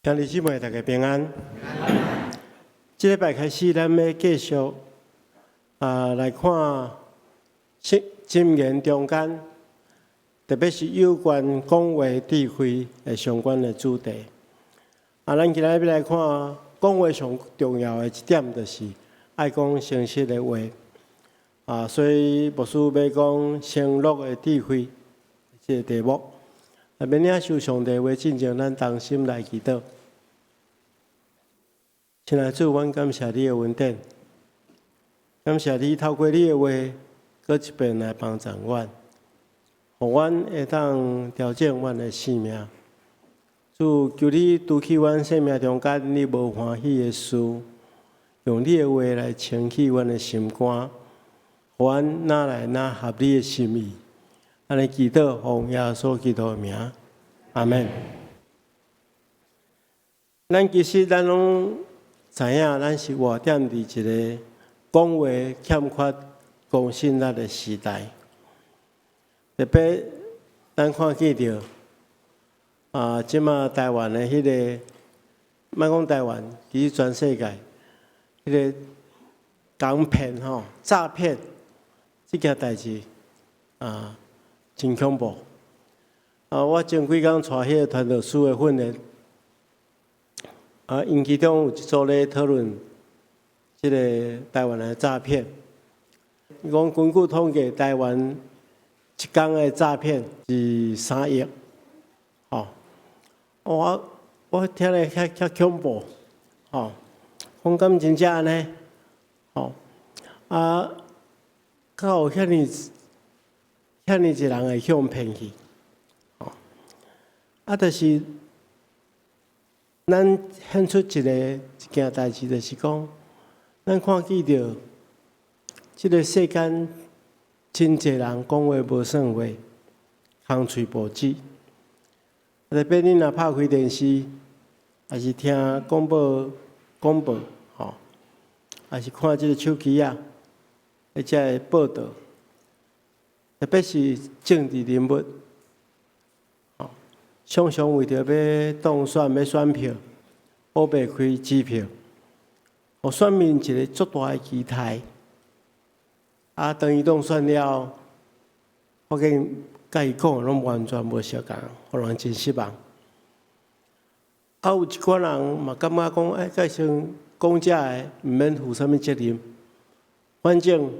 兄弟姊妹，大家平安。這禮拜開始，咱欲繼續來看聖箴言中間，特別是有關講話智慧的相關的主題。咱今仔日欲來看講話上重要的一點，就是愛講誠實的話。所以牧師欲講承諾的智慧這個題目。欲領受上帝話進前，咱同心來祈禱。親愛主，阮感謝你的恩典，感謝你透過你的話，閣一遍來幫助阮，予阮會當調整阮的生命。主，求你除去阮生命中間你無歡喜的事，用你的話來清洗阮的心肝，予阮愈來愈合你的心意。按呢祈禱，奉耶穌基督的名，阿們。咱其實咱攏知影，咱是活踮佇一個講話欠缺公信力的時代。特別咱看見著這馬台灣的彼個，莫講台灣，其實全世界，彼個共騙吼、詐騙這件代誌真恐怖。我前幾工帶彼個傳道師的訓練。𪜶其中有一組咧討論這個台灣的詐騙。伊講根據統計，台灣一工的詐騙是3億。吼，我聽咧較較恐怖，吼，講敢真正按呢？吼，敢有遐爾遐爾濟人會予人騙去？吼，就是。咱顯出一件代誌，就是講，咱看見著這個世間真濟人講話無算話，空喙無舌。特別你若拍開電視，抑是聽廣播，吼，抑是看這個手機仔，彼這个報道，特別是政治人物。常常為著欲當選、欲選票，烏白開支票，予選民一個足大的期待。當伊當選了，發現佮伊講的攏完全無相仝，予人真失望。有一寡人嘛感覺講，欸，蓋先講這个，毋免負啥物責任。反正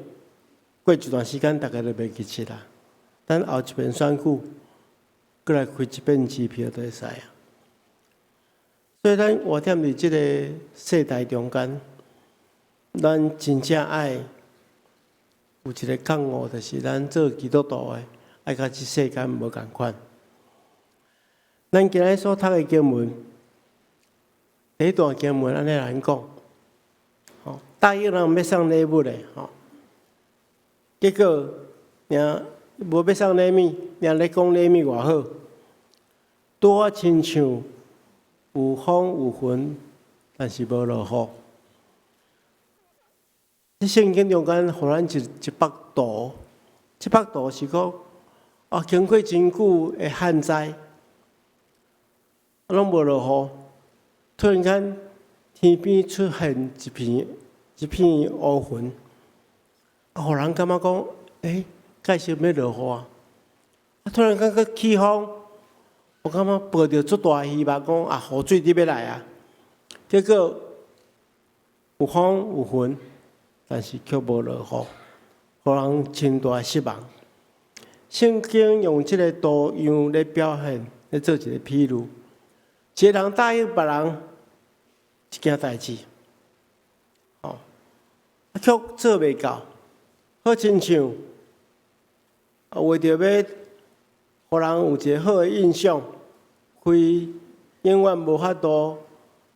過一段時間，大家就袂記得啦。等後一遍選舉，閣來開一遍支票就會使啊。所以咱活踮佇這个世代中間，咱真正愛有一個覺悟，就是咱做基督徒的，愛佮這世間無仝款。咱今日所讀的經文，第一段經文按呢來講，吼，答應人欲送禮物的，吼，結果爾無欲送禮物，爾咧講禮物偌好，拄仔親像有風有雲，但是無落雨。這聖經中間予咱一幅圖，這幅圖是講，經過真久的旱災，攏無落雨，突然間天邊出現一片烏雲，予人感覺講，欸，蓋是欲落雨啊！突然間閣起風，我感覺抱著足大希望，講雨水佇欲來啊！結果有風有雲，但是卻無落雨，予人真大失望。聖經用這個圖樣來表現，來做一個譬喻。一個人答應別人一件代誌，吼，卻做袂到，好親像為著欲予人有一個好的印象，開永遠無法度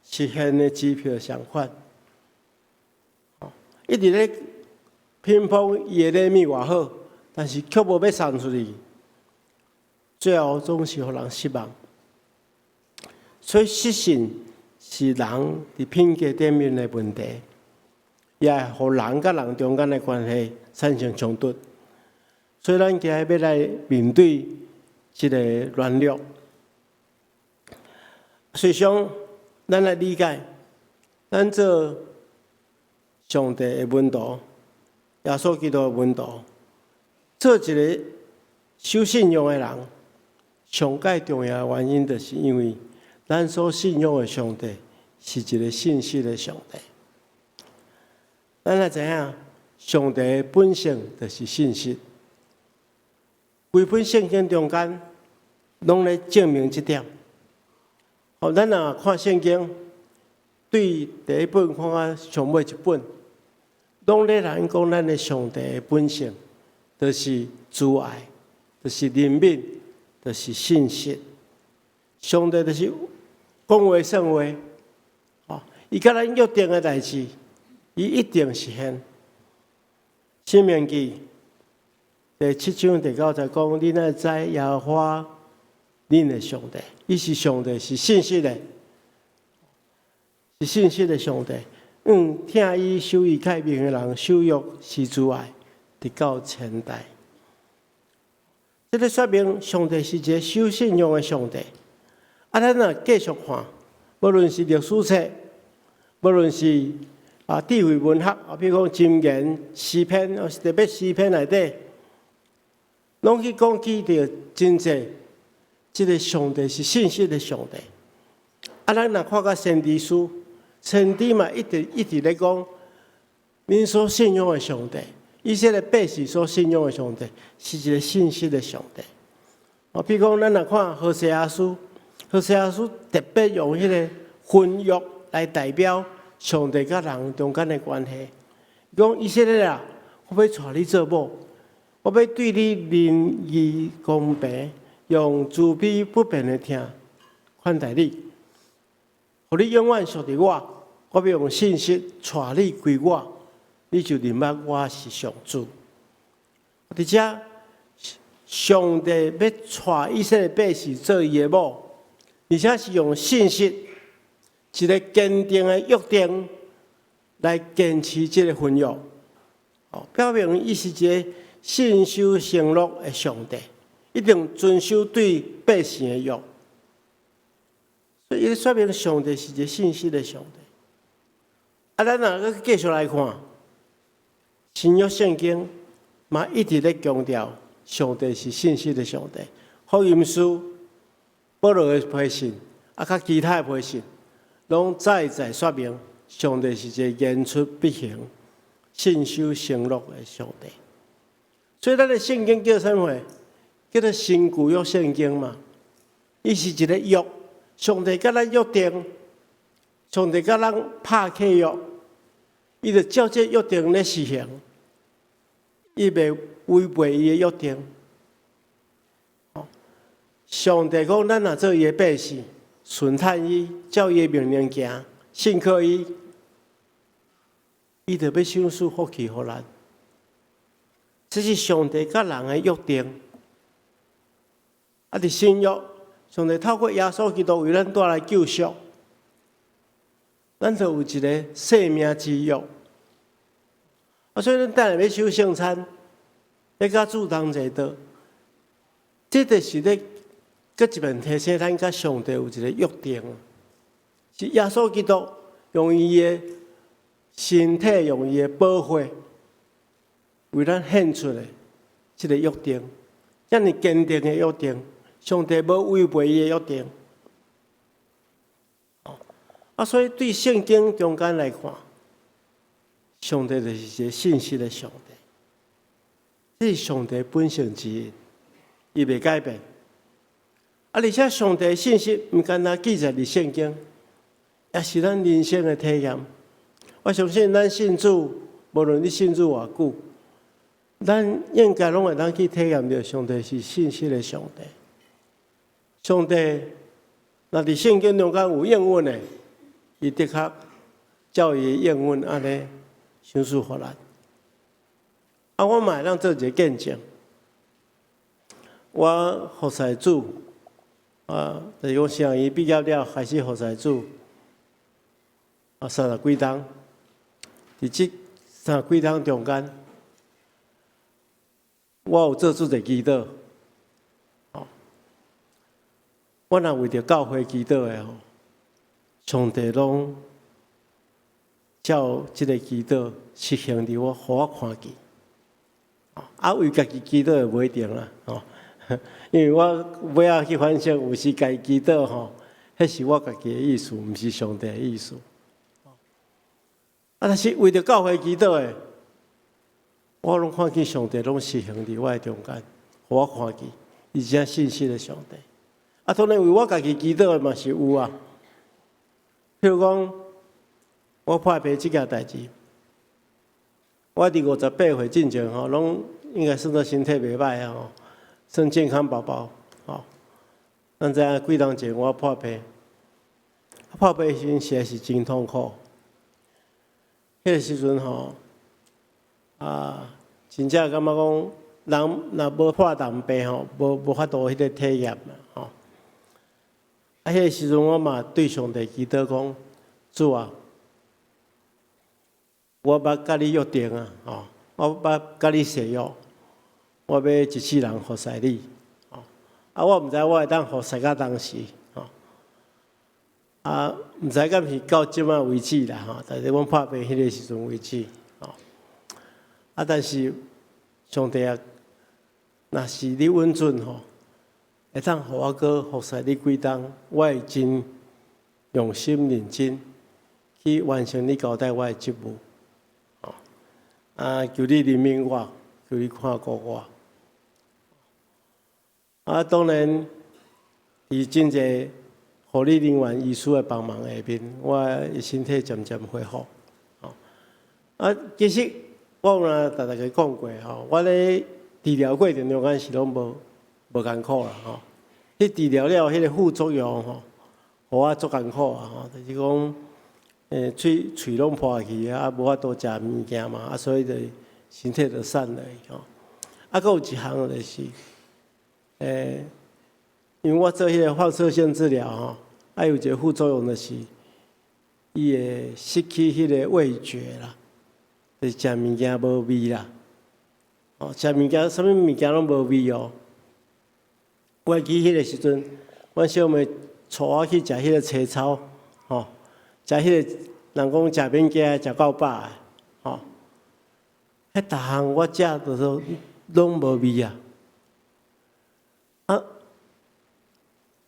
實現的支票相款，一直咧評判伊的禮物偌好，但是卻無欲送出去，最後總是予人失望。所以失信是人佇品格頂面的問題，也會予人佮人中間的關係產生衝突。所以咱今日欲來面對這个軟弱。隨想咱來理解，咱做上帝的門徒，耶穌基督的門徒，做一个守信用的人，上蓋重要的原因，就是因為咱所信仰的上帝是一个信實的上帝。咱來知影，上帝的本性就是信實。規本聖經中間，攏咧證明這點。哦，咱若看聖經，對第一本看到上尾一本，攏咧來講咱的上帝的本性，就是慈愛，就是憐憫，就是信實。上帝就是講話算話，哦，伊佮咱約定的代誌，伊一定實現。申命記第七章第九節講：恁愛知耶和華恁的上帝，伊是上帝，是信實的，是信實的上帝。疼伊守伊誡命的人，守約施慈愛，直到千代。這个說明上帝是一个守信用的上帝。啊，咱若繼續看，無論是歷史冊，無論是智慧文學，比如講箴言、詩篇，或是特別詩篇內底，攏去講起著真濟，這个上帝是信實的上帝。啊，咱若看到先知書，先知嘛一直一直咧講，恁所信仰的上帝，以色列百姓所信仰的上帝，是一个信實的上帝。哦，比如講，咱若看何西阿書，何西阿書特別用彼个婚約來代表上帝佮人中間的關係。講以色列啊，我欲娶你做某，我欲對你仁義公平，用慈悲不變的疼款待你，予你永遠屬佇我。我欲用信實帶你歸我，你就認捌我是上主。佇遮，上帝欲帶以色列百姓做伊的某，而且是用信實一个堅定的約定來堅持這个婚約，哦，表明伊是一个信守承諾的上帝，一定遵守對百姓的約。所以，說明上帝是一个信實的上帝。啊，咱若閣繼續來看新約聖經，嘛一直咧強調上帝是信實的上帝。福音書、保羅的批信，啊，佮其他的批信，攏再再說明上帝是一个言出必行、信守承諾的上帝。所以，咱的聖經叫啥物？叫做新舊約聖經嘛。伊是一个約，上帝佮咱約定，上帝佮咱拍契約，伊就照這約定咧實行，伊袂違背伊的約定。上帝講，咱若做伊的百姓，順從伊，照伊的命令行，信靠伊，伊就欲賞賜福氣予咱。這是上帝佮人的約定。啊，佇新約，上帝透過耶穌基督為咱帶來救贖，咱就有一个生命之約。啊，所以咱等下欲守聖餐，欲佮主同齊桌，這就是咧閣一遍提醒咱佮上帝有一个約定，是耶穌基督用伊的身體，用伊的寶血，為咱獻出的這个約定，遮爾堅定的約定，上帝無違背伊的約定。啊，所以對聖經中間來看，上帝就是一个信實的上帝，這是上帝本性之一，伊袂改變。啊，而且上帝的信實毋干焦記載佇聖經，也是咱人生的體驗。我相信咱信主，無論你信主偌久，咱應該攏會當去體驗著上帝是信實的上帝。上帝若佇聖經中間有應允的，伊的確照伊的應允按呢賞賜予咱。啊，我嘛會當做一个見證。我服侍主，啊，就是講上伊畢業了開始服侍主，啊，三十幾冬，佇這三十幾冬中間，我有做出一个祈禱，哦，我若為著教會祈禱的吼，上帝攏照這個祈禱實行佇我，予我看見。啊，為家己祈禱就無一定啦，吼，因為我尾仔去反省，有時家己祈禱吼，彼是我家己的意思，毋是上帝的意思。啊，但是為著教會祈禱的，我攏看見上帝攏實行佇我的中間，予我看見，伊真信實的上帝。啊，當然為我家己祈禱的嘛是有啊。譬如講，我破病這件代誌，我佇58歲進前吼，攏應該算做身體袂䆀啊吼，算健康寶寶吼。咱知影幾冬前我破病，破病時陣實在是真痛苦。彼個時陣吼，啊，真正感覺講，人若無破重病吼，無法度彼個體驗嘛吼。啊，彼個時陣我嘛對上帝祈禱講：主啊，我捌佮你約定啊，吼，我捌佮你誓約，我欲一世人服侍你，吼。啊，我毋知我會當服侍到當時，吼。啊，毋知敢是到這擺為止啦，吼。但是阮破病彼個時陣為止，吼。啊，但是上帝啊，若是你允准吼，會當予我閣服侍你幾冬，我會真用心認真去完成你交代我的職務。吼，啊，求你憐憫我，求你看顧我。啊，當然，佇真濟護理人員、醫師的幫忙下面，我的身體漸漸恢復。吼，啊，其實我有若逐逐家講過吼，我咧治療過程中間是攏無艱苦啦吼。彼治療了，彼個副作用吼，予我足艱苦啊吼，就是講，喙攏破去啊，無法度食物件嘛，啊，所以就身體就散落去吼。啊，閣有一項就是，因為我做彼個放射線治療吼，啊有一個副作用就是，伊會失去彼個味覺啦，就是食物件無味啦。哦，食物件啥物物件攏無味哦。我會記彼個時陣，阮小妹帶我去食彼個青草，吼，食彼個人講食免驚，食夠飽的，吼。彼逐項我食就是攏無味啊。啊，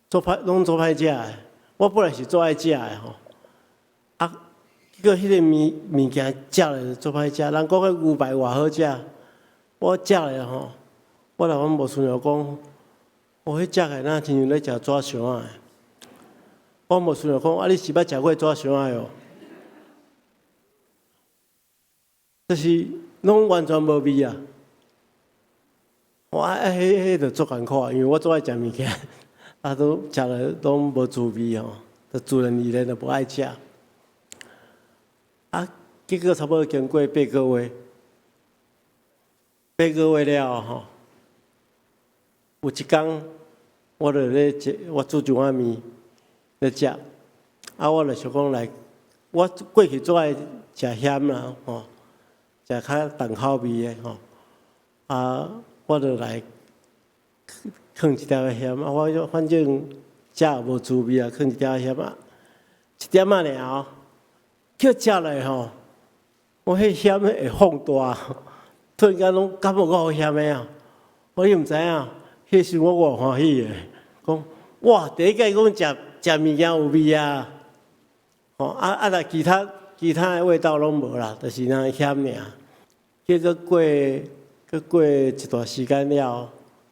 足歹，攏足歹食的。我本來是足愛食的吼，啊，結果彼個物件食咧足歹食。人講彼牛排偌好食，我食咧吼，我來阮牧師娘講，哦，彼食起來若親像咧食紙箱仔的。我牧師娘講，啊，你是捌食過紙箱仔的哦？就是攏完全無味啊！我啊，彼就足艱苦啊，因為我足愛食物件，啊，都食咧攏無滋味吼，就自然而然就無愛食。啊，結果差不多經過八個月，八個月了吼，有一工我就咧食，我煮一碗麵咧食，啊，我就想講來，我過去足愛食鹹啦吼，食較重口味的吼，啊，我就來囥一點仔鹹，啊，我反正食也無滋味啊，囥一點仔鹹啊，一點仔爾哦，去食落吼，我彼鹹會放大，突然間攏感覺夠鹹的啊！我你毋知影，彼時我偌歡喜的，講哇，第一擺講食食物件有味啊！吼啊啊！若其他的味道攏無啦，就是那鹹爾。結果閣過一段時間了，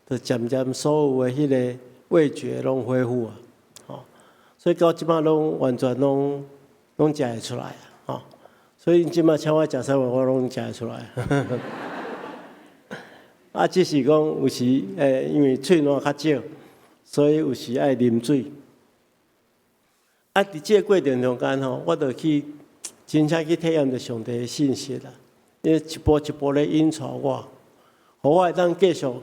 就漸漸所有的彼個味覺攏恢復啊！吼，所以到這擺攏完全攏食會出來啊！吼，所以這擺請我食啥物，我攏食會出來。啊，只是講有時因為喙瀾較少，所以有時愛啉水。啊，佇這個過程中間吼，我就去真正去體驗著上帝的信實啦。伊一步一步咧引帶我，予我會當繼續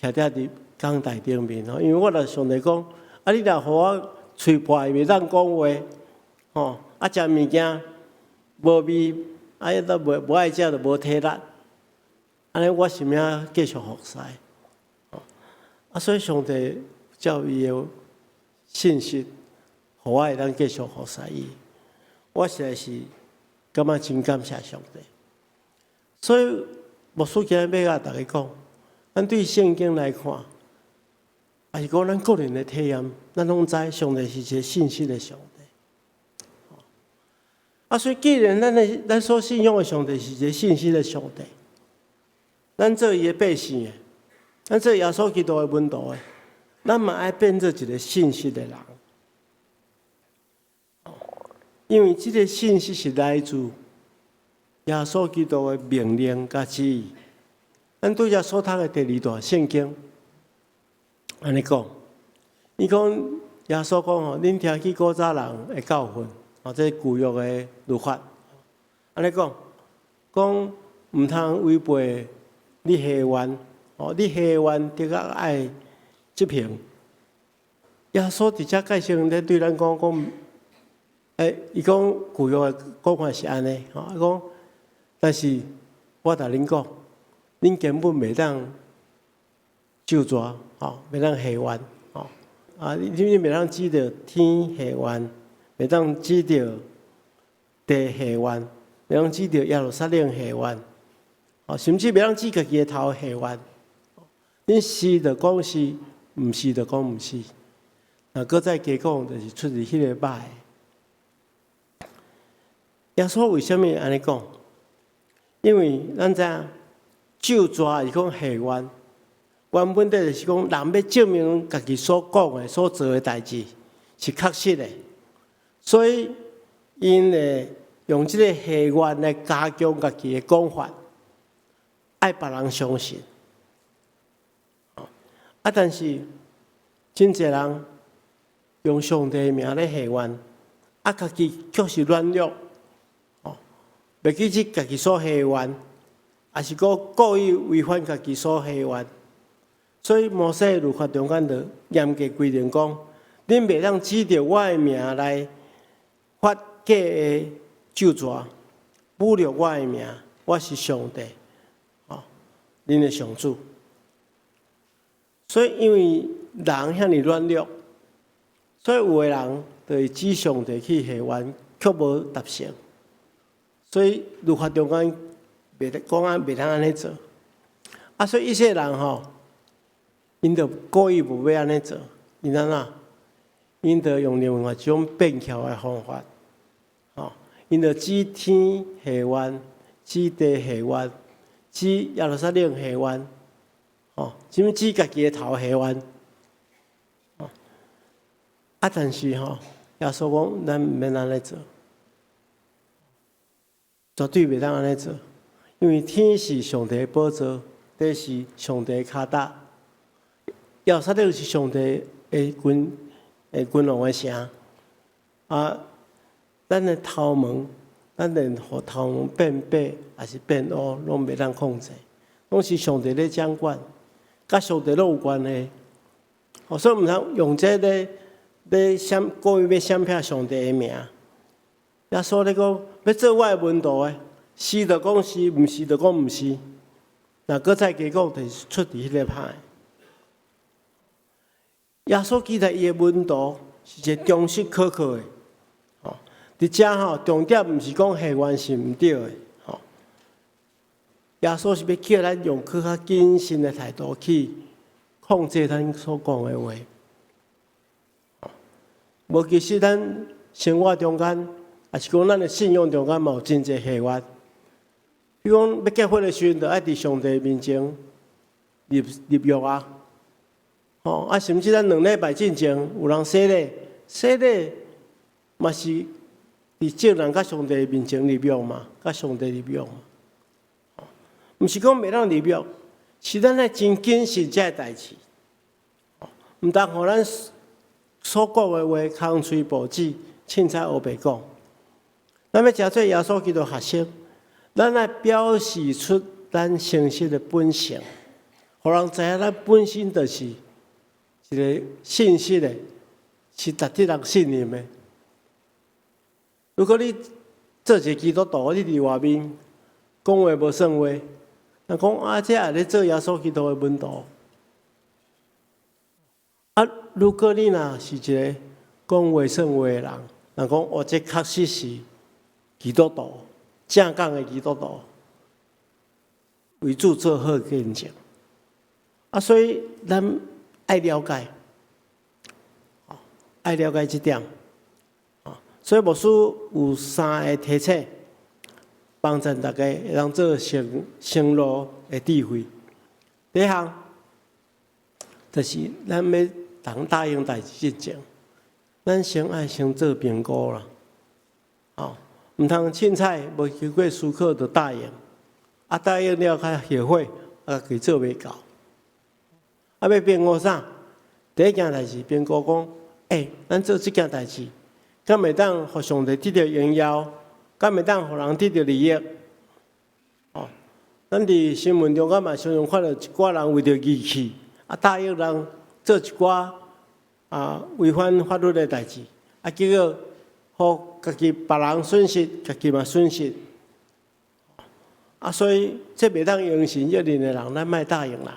徛佇講台頂面吼。因為我若上帝講，啊，你若予我喙破袂當講話，吼，啊，食物件無味，啊，都無愛食，就無體力。按呢，我是欲繼續服侍？啊，所以上帝照伊的信實，予予我會當繼續服侍伊。我實在是感覺真感謝上帝。所以牧師今日欲共大家講，咱對聖經來看，抑是講咱個人的體驗，咱攏知上帝是一个信實的上帝。啊，所以既然咱所信仰的上帝是一个信實的上帝，咱做伊的百姓的，咱做耶穌基督的門徒的，咱嘛愛變做一个信實的人。因為這个信實是來自耶穌基督的命令佮旨意。咱拄才所讀的第二段聖經，按呢講，伊講耶穌講吼，恁聽去古早人的教訓，哦，這舊約的律法，按呢講，講毋通違背你誓願，哦，你誓願的確愛執行。耶穌佇遮解釋咧對咱講講，伊講舊約的講法是按呢，吼，伊講，但是我共恁講，恁根本袂當咒詛，吼，袂當誓願，吼，啊，你袂當指著天誓願，袂當指著地誓願，袂當指著耶路撒冷誓願，哦，甚至袂當指家己的頭誓願。恁是就講是，毋是就講毋是。若閣再加講，就是出自彼个歹。耶穌為啥物按呢講？因為咱知影咒詛是講誓願，原本底就是講人欲證明家己所講的、所做的代誌是確實的，所以𪜶會用這个誓願來加強家己的講法，愛別人相信。啊，但是真濟人用上帝的名咧誓願，啊，家己卻是軟弱，哦，袂記得家己所誓願，抑是閣故意違反家己所誓願。所以摩西律法中間就嚴格規定講，恁袂當指著我的名來發假的咒詛，侮辱我的名，我是上帝，哦，恁的上主。所以因為人遐爾軟弱，所以有的人就會指上帝去誓願，卻無達成。所以律法中間袂得講啊，袂當按呢做。啊，所以一些人吼，𪜶就故意無欲按呢做，𪜶按怎？𪜶就用另外一種變巧的方法，吼，𪜶就指天誓願，指地誓願，指耶路撒冷誓願，吼，甚至指家己的頭誓願，吼。啊，但是吼，耶穌講，咱毋免按呢做，絕對袂當按呢做，因為天是上帝的寶座，地是上帝的跤踏，耶路撒冷是上帝的君王的城。啊，咱的頭毛，咱連予頭毛變白抑是變烏，攏袂當控制，攏是上帝咧掌管，佮上帝攏有關係。哦，所以毋通用這咧咧閃故意欲閃避上帝的名。耶穌咧講，欲做我的門徒的，是就講是，毋是就講毋是。若閣再加講，就是出佇彼个歹。耶穌期待伊的門徒是一个忠實可靠的，吼。佇遮吼，重點毋是講誓願是毋對的，吼。耶穌是欲叫咱用閣較謹慎的態度去控制咱所講的話。無其實咱生活中間，抑是講咱的信仰中間，嘛有真濟誓願。比如講，欲結婚的時陣，就愛佇上帝面前立立約啊。吼啊，甚至咱2禮拜進前有人洗禮，洗禮嘛是佇眾人佮上帝面前立約嘛，佮上帝立約嘛。毋是講袂當立約，是咱愛真謹慎這个代誌，毋通予咱所講的話空喙無舌，凊彩烏白講。咱欲成做耶穌基督學生，咱愛表示出咱誠實的本性，予人知影咱本身就是一个信實的，是值得人信任的。如果你做一个基督徒，你佇外面講話無算話，人講啊，這也咧做耶穌基督的門徒。啊，如果你若是一个講話算話的人，人講哦，這確實是基督徒，正港的基督徒，為主做好見證。啊，所以咱愛了解，愛了解這點。所以牧師有三个提醒，幫助大家會當做承承諾的智慧。第一項，就是咱欲當答應代誌之前，咱先愛先做評估啦。哦，毋通凊彩無經過思考就答應，啊答應了較後悔，啊家己做袂到。啊，欲評估啥？第一件代誌評估講，欸，咱做這件代誌，敢會當予上帝得著榮耀？敢會當予人得著利益？哦，咱佇新聞中間嘛，常常看著一寡人為著義氣，啊答應人做一寡啊違反法律的代誌，啊結果予家己別人損失，家己嘛損失。啊，所以這袂當應承約定的人，咱莫答應人。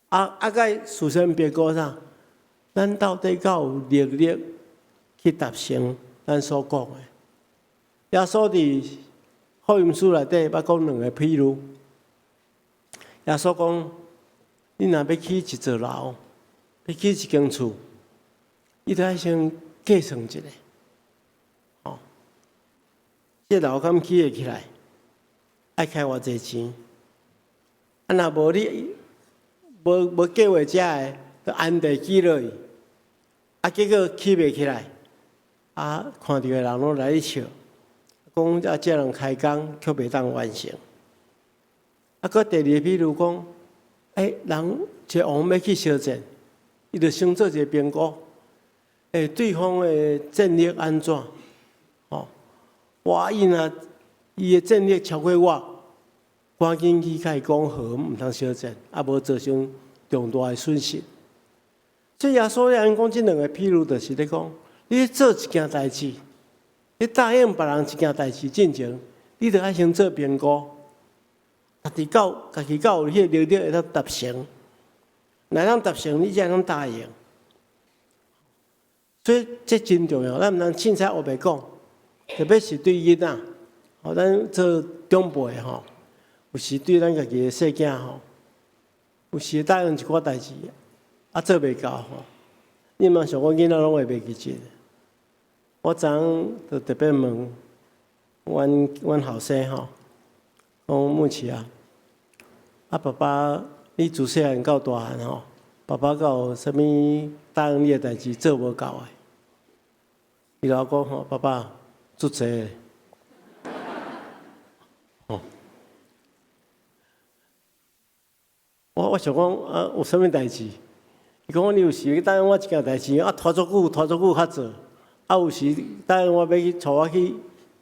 啊啊！該事先評估啥？咱到底敢有能力去達成咱所講的？耶穌佇福音書內底捌講兩个譬喻。耶穌講：你若欲起一座樓，欲起一間厝，你著愛先計算一下，哦，這樓敢起會起來，愛開偌濟錢？啊，若無你無無計劃遮个，就按地起落去，啊，結果起袂起來，啊，看著的人攏來咧笑，講啊，這人開工卻袂當完成。啊，閣第二个比如講，欸，人一個王欲去相戰，伊就先做一個評估，欸，對方的戰力按怎？哦，哇，伊若伊的戰力超過我，趕緊去共伊講和，毋通相戰，啊，無造成重大的損失。所以耶穌咧按講這兩个譬喻，就是咧講，你做一件代誌，你答應別人一件代誌進前，你著愛先做評估，家己敢有彼个能力會當達成，若當達成，你才會當答應。所以這真重要，咱毋通凊彩烏白講，特別是對囡仔，吼，咱做長輩的吼，有時對咱家己的細囝吼，有時答應一寡代誌，啊做袂到吼，你毋通想講囡仔攏會袂記得。我昨昏就特別問阮阮後生吼，講木奇啊，啊爸爸，你自細漢到大漢吼，爸爸敢有啥物答應你的代誌做無到的？伊就講吼，爸爸足濟。哦，我我想講啊，有啥物代誌？伊講你有時答應我一件代誌，啊拖足久拖足久才做，啊有時答應我欲去帶我去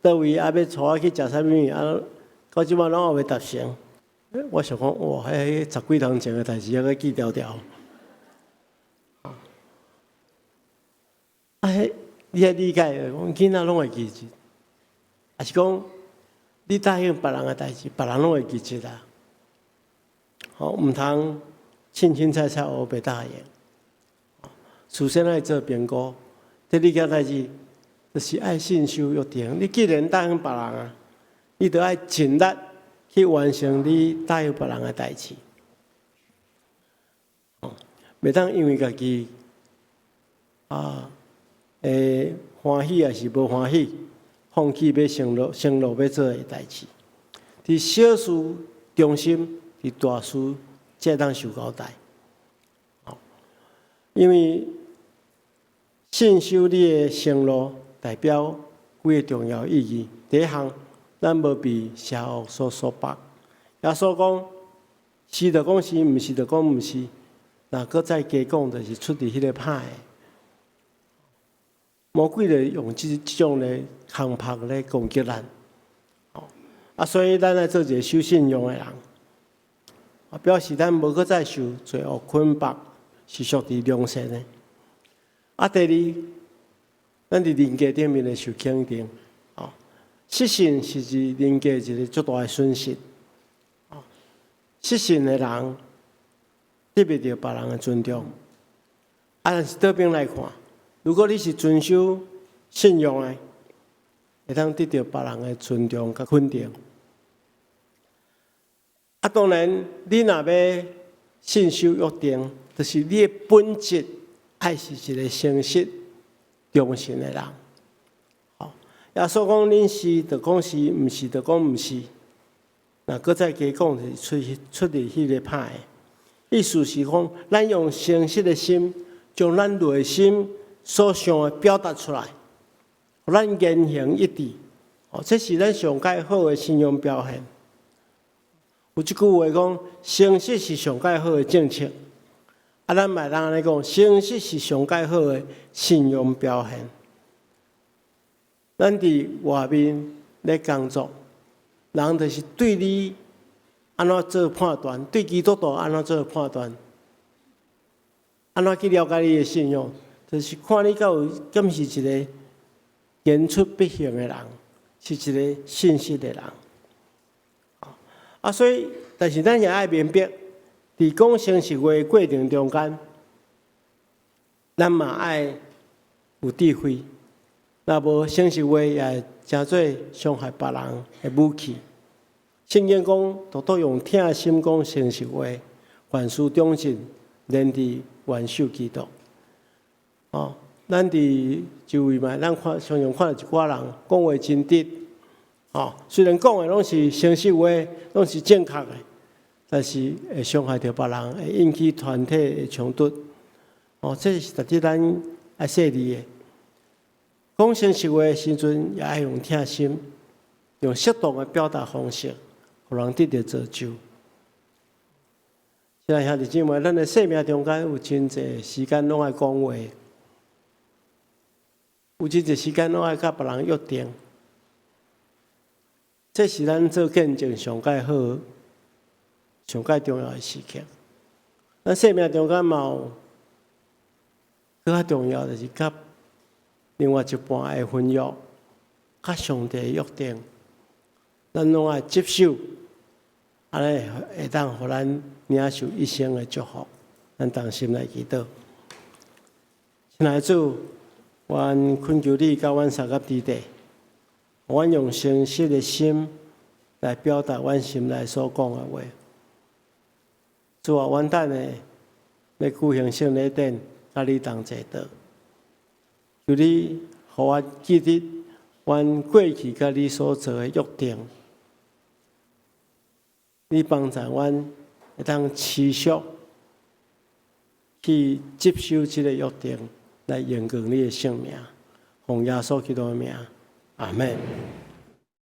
佗位，啊欲帶我去食啥物，啊到這擺攏猶未達成。我想講，哇，彼十幾冬前的代誌，猶閣記牢牢。啊，彼你愛理解，講囡仔攏會記得，抑是講你答應別人的代誌，別人攏會記得啊。吼，毋通凊凊彩彩烏白答應。事先愛做評估，第二件代誌就是愛信守約定。你既然答應別人啊，你著愛盡力去完成你答應別人的代誌。哦，袂當因為家己啊，會歡喜抑是無歡喜，放棄欲承諾承諾欲做的代誌。佇小事忠心，佇大事才會當受交代。因為信守你的承諾，代表幾个重要意義。第一項，咱無被邪惡所束縛。耶穌講，是就講是，毋是就講毋是。若閣再加講，就是出佇彼个歹的。魔鬼就用這這種咧空拍咧攻擊咱。啊，所以咱愛做一个守信用的人，啊，表示咱無閣再受罪惡捆綁，是屬佇良善的。啊，第二，咱佇人格頂面會受肯定。哦，失信是一人格一个足大的損失。哦，失信的人得袂著別人的尊重。啊，但是倒邊來看，如果你是遵守信用的，會當得著別人的尊重佮肯定。啊，當然，你若欲信守約定，就是你的本質愛是一個誠實、忠心的人。吼，耶穌講恁是就講是，毋是就講毋是。若閣再加講，是出出佇彼個歹的。意思是講，咱用誠實的心，將咱內心所想的表達出來，予咱言行一致。哦，這是咱上蓋好的信仰表現。有一句話講，誠實是上蓋好的政策。啊，咱嘛會當按呢講，誠實是上蓋好的信仰表現。咱佇外面咧工作，人就是對你按怎做判斷，對基督徒按怎做判斷，按怎去了解你的信仰，就是看你敢有敢是一個言出必行的人，是一個信實的人。啊，所以，但是咱也愛明白，佇講誠實話的過程中間，咱嘛愛有智慧。若無誠實話，也會成做傷害別人的武器。聖經講，獨獨用疼心講誠實話，凡事忠信，連至元首基督。哦，咱佇周圍嘛，咱看常常看著一寡人講話真直，哦，雖然講的攏是誠實話，攏是正確的，但是會傷害著別人，會引起團體的衝突。哦，這是值得咱愛細膩的。講誠實話的時陣，也愛用疼心，用適當的表達方式，予人得著造就。親愛兄弟姊妹，咱的生命中間有真濟時間攏愛講話，有真濟時間攏愛佮別人約定。這是咱做見證上蓋好、上蓋重要的時刻。咱生命中間嘛有閣較重要，就是佮另外一半的婚約，佮上帝的約定，咱攏愛執守，按呢會當予咱領受一生的祝福。咱同心來祈禱。親愛的主，阮懇求你佮阮相佮佇底，阮用誠實的心來表達阮心內所講的話。主啊，阮等下欲舉行聖禮典，佮你同齊禱。求你予我記得阮過去佮你所做的約定，你幫助阮會當持續去執守這个約定，來榮耀你的聖名，奉耶穌基督的名，阿門。